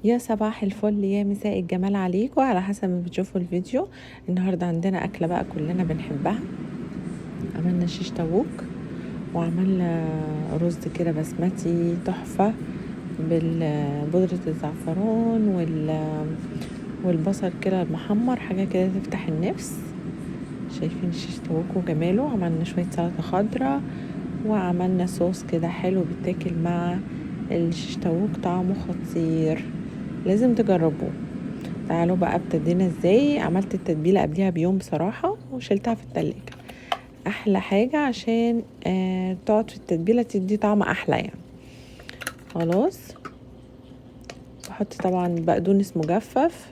يا صباح الفل، يا مساء الجمال عليكم، على حسب ما بتشوفوا الفيديو. النهارده عندنا اكله بقى كلنا بنحبها. عملنا شيش طاووق وعملنا رز كده بسمتي تحفة بالبودره الزعفران والبصل كده المحمر، حاجة كده تفتح النفس. شايفين الشيش طاووق وجماله. عملنا شوية سلطة خضراء وعملنا صوص كده حلو بيتاكل مع الشيش طاووق، طعمه خطير، لازم تجربوه. تعالوا بقى ابتدينا ازاي. عملت التتبيله قبلها بيوم بصراحة وشلتها في التلاجة، احلى حاجة عشان تقعد في التتبيله تدي طعم احلى يعني. خلاص بحط طبعا بقدونس مجفف،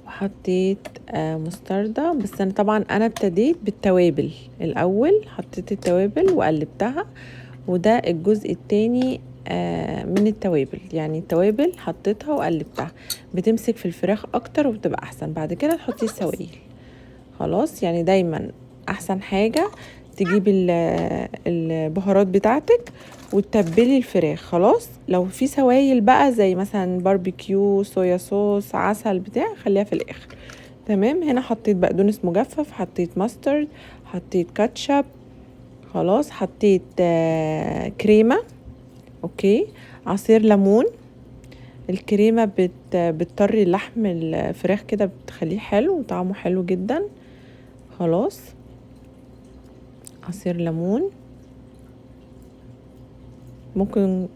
وحطيت مستردة. بس انا طبعا ابتديت بالتوابل الاول، حطيت التوابل وقلبتها، وده الجزء التاني من التوابل. يعني التوابل حطيتها وقلبتها، بتمسك في الفراخ اكتر وبتبقى احسن. بعد كده تحطي السوائل. خلاص يعني دايما احسن حاجة تجيبي البهارات بتاعتك وتتبلي الفراخ. خلاص لو في سوائل بقى زي مثلا باربيكيو، soya sauce، عسل بتاع، خليها في الاخر. تمام. هنا حطيت بقدونس مجفف، حطيت mustard، حطيت كاتشب، خلاص حطيت كريمة، okay، عصير ليمون. الكريمة بتطري اللحم الفراخ كده، بتخليه حلو وطعمه حلو جدا. خلاص عصير ليمون.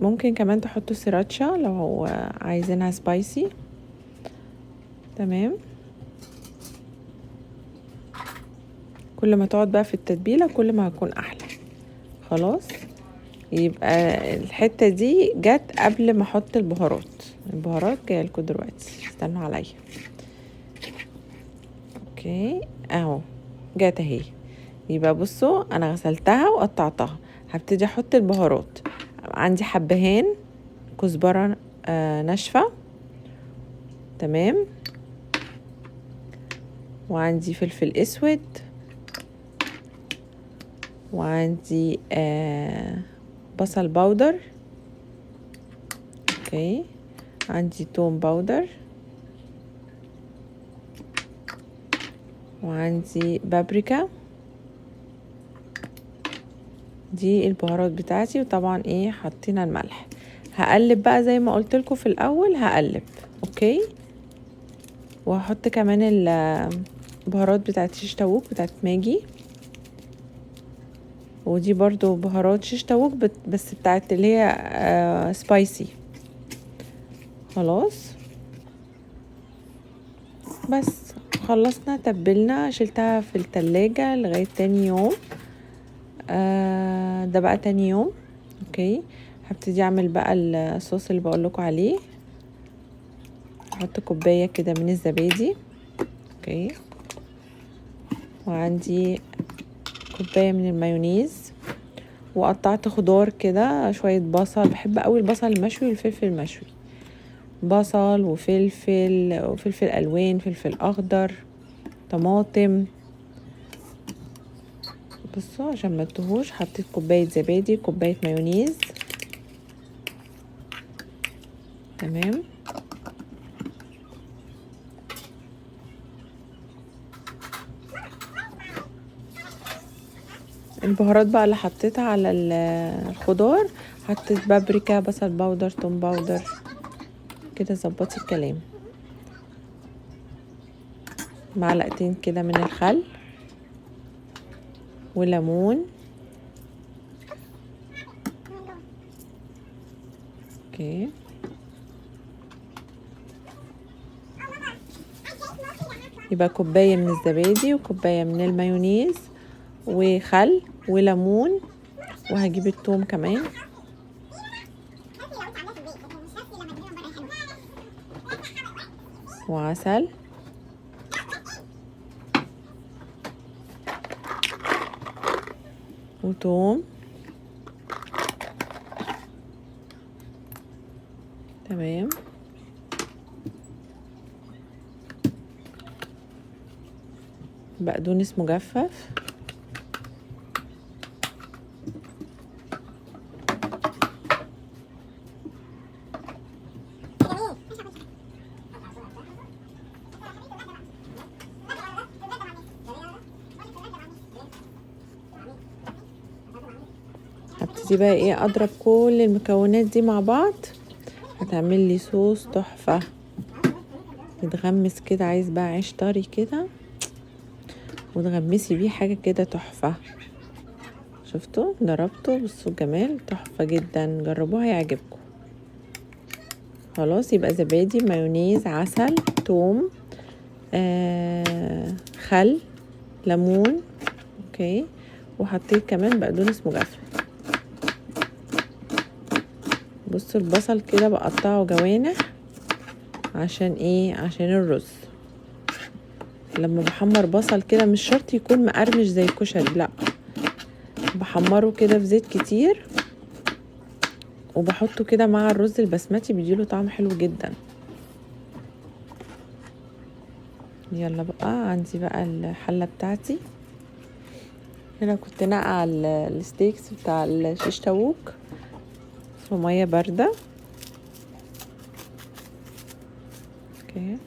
ممكن كمان تحطوا سيراتشا لو عايزينها spicy. تمام. كل ما تقعد بقى في التتبيلة كل ما هتكون احلى. خلاص يبقى الحتة دي جت قبل ما احط البهارات. البهارات جاية لكم دلوقتي، استنوا عليا. okay اهو جت اهي. يبقى بصوا انا غسلتها وقطعتها، هبتدي احط البهارات. عندي حبهان، كزبره ناشفة، تمام، وعندي فلفل اسود، وعندي بصل powder، okay، عندي توم powder، وعندي بابريكا. دي البهارات بتاعتي. وطبعا حطينا الملح. هقلب بقى زي ما قلت لكم في الاول، هقلب okay. وهحط كمان البهارات بتاعت شيش طاووق بتاعت ماجي، ودي برضو بهارات شيش طاووق بس بتاعت اللي هي spicy. خلاص بس خلصنا، تبلنا، شلتها في التلاجة لغاية تاني يوم. ده بقى تاني يوم. okay هبتدي اعمل بقى الصوص اللي بقولكوا عليه. هحط كوباية كده من الزبادي، okay، وعندي كوباية من المايونيز، وقطعت خضار كده، شوية بصل، بحب قوي البصل المشوي والفلفل المشوي، بصل وفلفل وفلفل الوان، فلفل اخضر، طماطم. بصوا عشان ما تتوهوش، حطيت كوباية زبادي، كوباية مايونيز، تمام. البهارات بقى اللي حطيتها على الخضار، حطيت بابريكا، بصل powder، توم powder، كده ظبطي الكلام. معلقتين كده من الخل وليمون، okay. يبقى كوباية من الزبادي وكوباية من المايونيز وخل وليمون، وهجيب التوم كمان. وعسل. وتوم. تمام. بقدونس مجفف. هبتدي بقى ايه اضرب كل المكونات دي مع بعض، هتعمل لي صوص تحفة يتغمس كده. عايز بقى عيش طري كده وتغمسي بيه حاجة كده تحفة. شفتوا ضربته؟ بصوا الجمال، تحفة جدا، جربوها هيعجبكم. خلاص يبقى زبادي، مايونيز، عسل، توم، خل، ليمون، okay، وحطيت كمان بقدونس مجفف. بصوا البصل كده بقطعه جوانح عشان ايه؟ عشان الرز. لما بحمر بصل كده مش شرط يكون مقرمش زي الكشري، لا، بحمره كده في زيت كتير وبحطه كده مع الرز البسمتي، بيديله طعم حلو جدا. يلا بقى عندي بقى الحلة بتاعتي هنا. كنت نقع ال sticks بتاع الشيش تاووك في مية باردة. okay،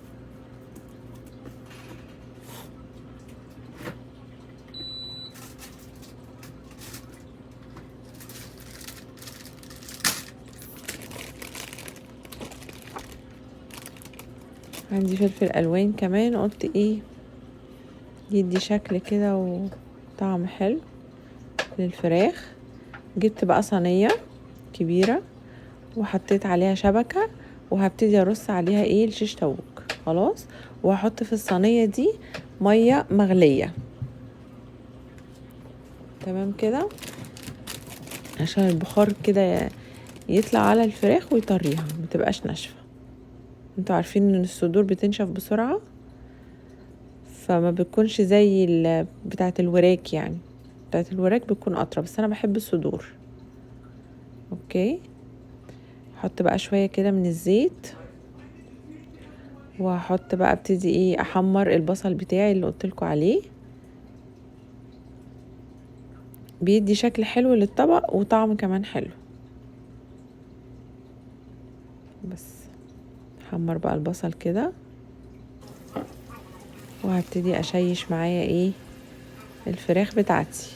عندي فلفل الوان كمان، قلت ايه يدي شكل كده وطعم حلو للفراخ. جبت بقى صينية كبيرة وحطيت عليها شبكة، وهبتدي ارص عليها ايه الشيش تاووك. خلاص، وهحط في الصينية دي مية مغلية، تمام كده، عشان البخار كده يطلع على الفراخ ويطريها، ما تبقاش ناشفة. انتوا عارفين ان الصدور بتنشف بسرعة، فما بتكونش زي بتاعة الوراك، يعني بتاعة الوراك بتكون اطرى، بس انا بحب الصدور. okay، احط بقى شوية كده من الزيت، وهحط بقى ابتدي ايه احمر البصل بتاعي اللي قلتلكوا عليه، بيدي شكل حلو للطبق وطعم كمان حلو. بس احمر بقى البصل كده، وهبتدي اشيش معايا ايه الفراخ بتاعتي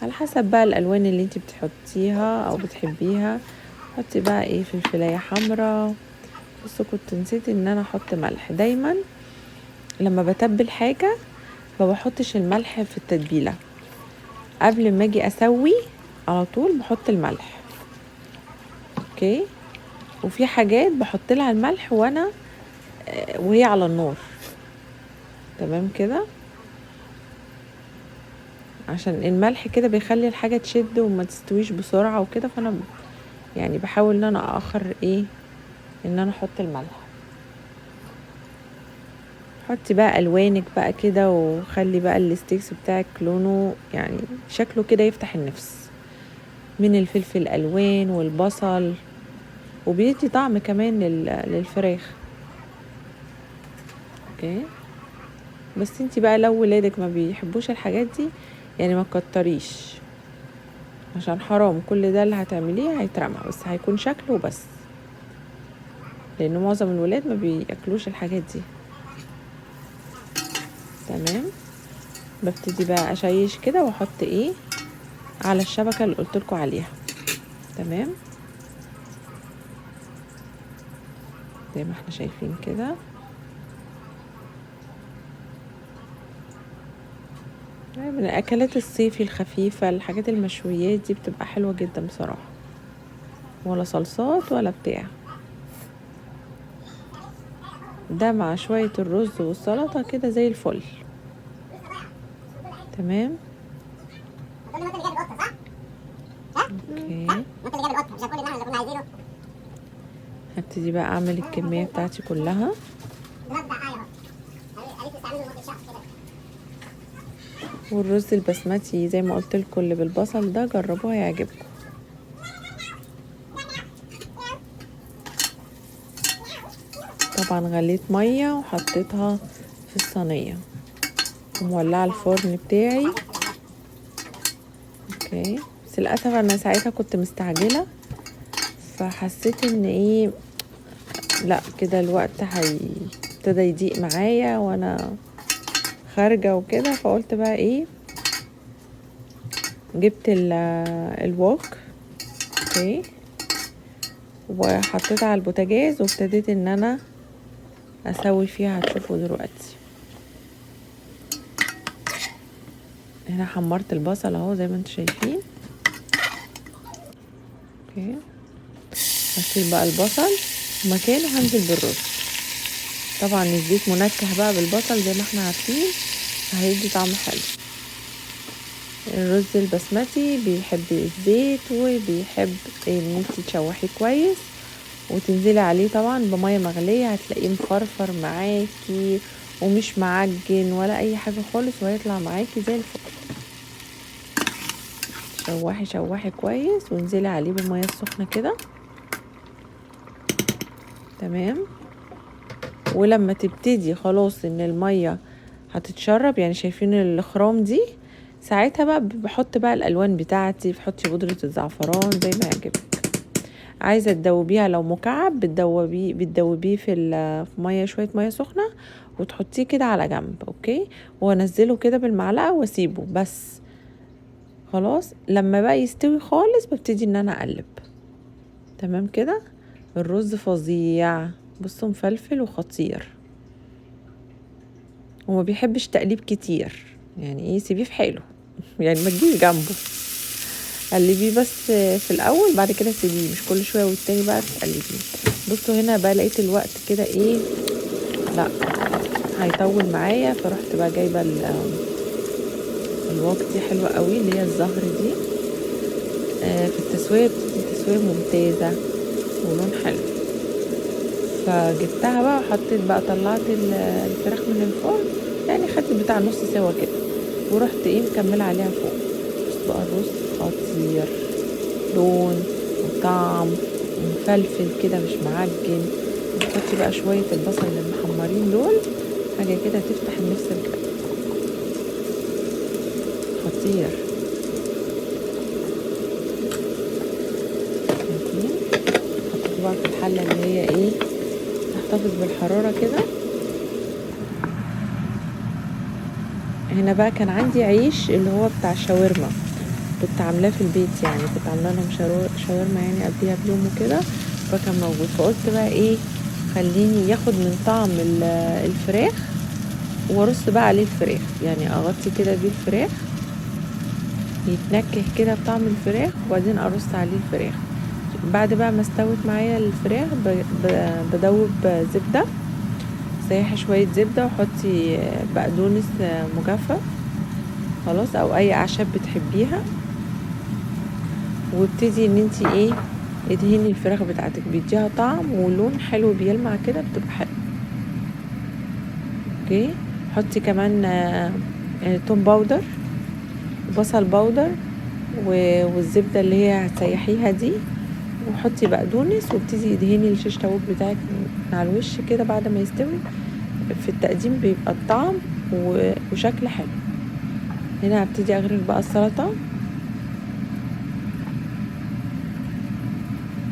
على حسب بقى الالوان اللي انتي بتحطيها او بتحبيها. حطي بقى ايه فلفلايه حمراء. بصوا كنت نسيت ان انا احط ملح. دايما لما بتبل حاجة ما بحطش الملح في التتبيله، قبل ما اجي اسوي على طول بحط الملح. okay، وفي حاجات بحط لها الملح وانا وهي على النار، تمام كده، عشان الملح كده بيخلي الحاجة تشد وما تستويش بسرعة وكده. فانا يعني بحاول ان انا اخر ايه ان انا احط الملح. حطي بقى الوانك بقى كده، وخلي بقى ال sticks بتاعك لونه يعني شكله كده يفتح النفس، من الفلفل الالوان والبصل، وبيدي طعم كمان للفراخ. okay، بس انتي بقى لو ولادك ما بيحبوش الحاجات دي يعني ما تكتريش، عشان حرام كل ده اللي هتعمليه هيترمى، بس هيكون شكله بس، لان معظم الولاد ما بياكلوش الحاجات دي. تمام، ببتدي بقى اشيش كده واحط ايه على الشبكة اللي قلتلكوا عليها. تمام، زي ما احنا شايفين كده. من الاكلات الصيفي الخفيفة، الحاجات المشويات دي بتبقى حلوة جدا بصراحة، ولا صلصات ولا بتاع. ده مع شوية الرز والسلطة كده زي الفل. تمام، okay. هبتدي بقى اعمل الكمية بتاعتي كلها. والرز البسمتي زي ما قلت لكم اللي بالبصل ده جربوه هيعجبكم. طبعا غليت مية وحطيتها في الصينية ومولعه الفرن بتاعي. okay، بس للاسف انا ساعتها كنت مستعجلة، فحسيت ان ايه لا كده الوقت هيبتدي يضيق معايا وانا خارجه وكده، فقلت بقى ايه جبت ال wok، okay، وحطيتها على البوتاجاز وابتديت ان انا اسوي فيها. هتشوفوا دلوقتي هنا حمرت البصل اهو زي ما انتم شايفين. okay، هشيل بقى البصل مكانه، هنزل بالرز. طبعا الزيت منكه بقى بالبصل زي ما احنا عارفين، فهيدي طعم حلو. الرز البسمتي بيحب الزيت وبيحب ان انتي تشوحيه كويس وتنزلي عليه طبعا بميه مغليه، هتلاقيه مفرفر معاكي ومش معجن ولا اي حاجة خالص، وهيطلع معاكي زي الفل. شوحي شوحي كويس وانزلي عليه بالمية السخنة كده، تمام. ولما تبتدي خلاص ان المية هتتشرب، يعني شايفين الخرام دي، ساعتها بقى بحط بقى الالوان بتاعتي، بحطي بودره الزعفران زي ما يعجبك. عايزه تدوبيها لو مكعب بتدوبيه في مية، شوية مية سخنة، وتحطيه كده على جنب. okay، وانزله كده بالمعلقه واسيبه بس خلاص. لما بقى يستوي خالص ببتدي ان انا اقلب. تمام كده. الرز فظيع، بصوا مفلفل وخطير، وما بيحبش تقليب كتير، يعني ايه، سيبيه في حاله يعني ما تجيش جنبه، قلبية بس في الاول، بعد كده سيبيه، مش كل شوية والتاني بقى تقلبيه. بصوا هنا بقى لقيت الوقت كده ايه، لا هيطول معايا، فرحت بقى جايبه الوك دي حلوة قوي اللي هي الزهر دي، في التسوية بتدي تسويه ممتازة ولون حلو. فجبتها بقى وحطيت بقى، طلعت الفراخ من الفرن، يعني خدت بتاع نص سوا كده، ورحت ايه مكملة عليها فوق. بص بقى الرز خطير، لون وطعم ومفلفل كده مش معجن. وتحطي بقى شوية البصل المحمرين دول، حاجة كده تفتح النفس بجد، خطير. شايفين؟ حطيته بقى في الحلة اللي هي ايه تحتفظ بالحرارة كده. هنا بقى كان عندي عيش اللي هو بتاع الشاورما، كنت عاملاه في البيت، يعني كنت عامله لهم شاورما يعني قبليها بيوم وكده، فكان موجود. فقلت بقى ايه، خليني ياخد من طعم الفراخ وارص بقى عليه الفراخ، يعني اغطي كده بيه الفراخ، يتنكه كده بطعم الفراخ، وبعدين ارص عليه الفراخ. بعد بقى ما استوت معايا الفراخ بدوب زبدة، سيحي شوية زبدة وحطي بقدونس مجفف خلاص، او اي اعشاب بتحبيها، وابتدي ان انتي ايه ادهني الفراخ بتاعتك، بيديها طعم ولون حلو بيلمع كده، بتبقى حلو. okay، حطي كمان توم powder وبصل powder والزبده اللي هي هتسيحيها دي، وحطي بقدونس، وابتدي ادهني الشيش طاووق بتاعك من على الوش كده بعد ما يستوي. في التقديم بيبقى الطعم وشكل حلو. هنا هبتدي اغرف بقى السلطة.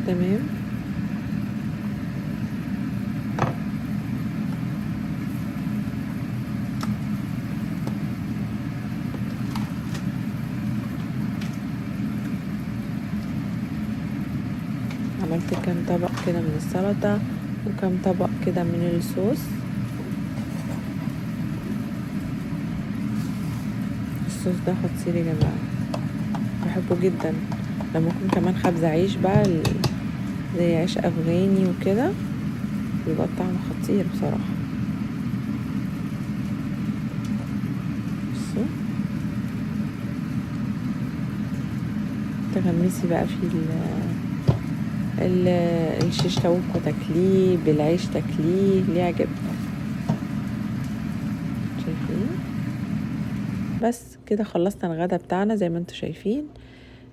تمام. عملت كام طبق كده من السلطة وكام طبق كده من الصوص. الصوص ده خطير يا جماعة، بحبه جدا. لما اكون كمان خبز عيش بقى زي عيش افغاني وكده، بيبقى الطعم خطير بصراحة. بصوا تغمسي بقى في الشيش طاووق وتاكليه بالعيش، تاكليه اللي يعجبك. شايفين؟ بس كده خلصنا الغدا بتاعنا زي ما انتم شايفين.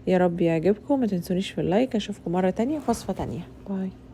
يا رب يعجبكم، ما تنسونيش في ال like. اشوفكم مرة تانية في وصفة تانية. bye.